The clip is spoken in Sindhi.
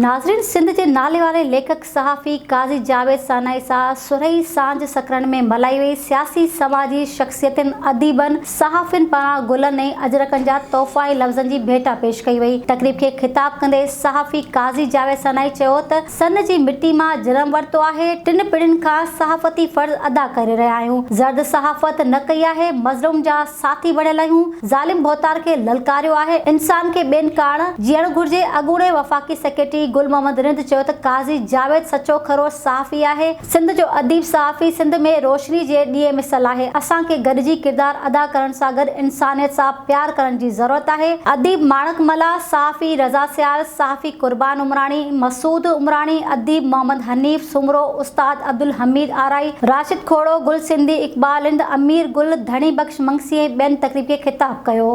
ناظرين سنڌ جي ناليواري ليکڪ صحافي قاضي جاويد سانائي سان سرهي سانجهه سڪرنڊ ۾ ملهائي وئي سياسي سماجي شخصيتن اديبن صحافين پاران گلن ۽ اجرڪن جا تحفا ۽ لفظن جي ڀيٽا پيش ڪئي وئي تقريب کي خطاب ڪندي صحافي قاضي جاويد سانائي چيو ته سن جي مٽي مان جنم ورتو آهي ٽن پيڙهين کان صحافتي فرض ادا ڪري رهيا آهيون زرد صحافت نه ڪئي آهي مظلوم جا ساٿي بڻيل آهيون، ظالم ڀوتار کي للڪاريو آهي، انسان کي ٻين ڪاڻ جيئڻ گهرجي، اڳوڻي وفاقي سيڪريٽري گل محمد رند چيو ته قاضي جاويد سچو کرو صحافي آهي، سنڌ جو اديب صحافي سنڌ ۾ روشني جي ڏيئي مثل آهي، اسان کي گڏجي ڪردار ادا ڪرڻ سان گڏ انسانيت سان پيار ڪرڻ جي ضرورت آهي، اديب ماڻڪ ملاح، صحافي رضا سيال، صحافي قربان عمراڻي، مسعود عمراڻي، اديب محمد حنيف سومرو، استاد عبدالحميد آرائي، راشد کوڙو، گل سنڌي، اقبال رند، امير گل، ڌڻي بخش منگسي ۽ ٻين تقريب کي خطاب ڪيو.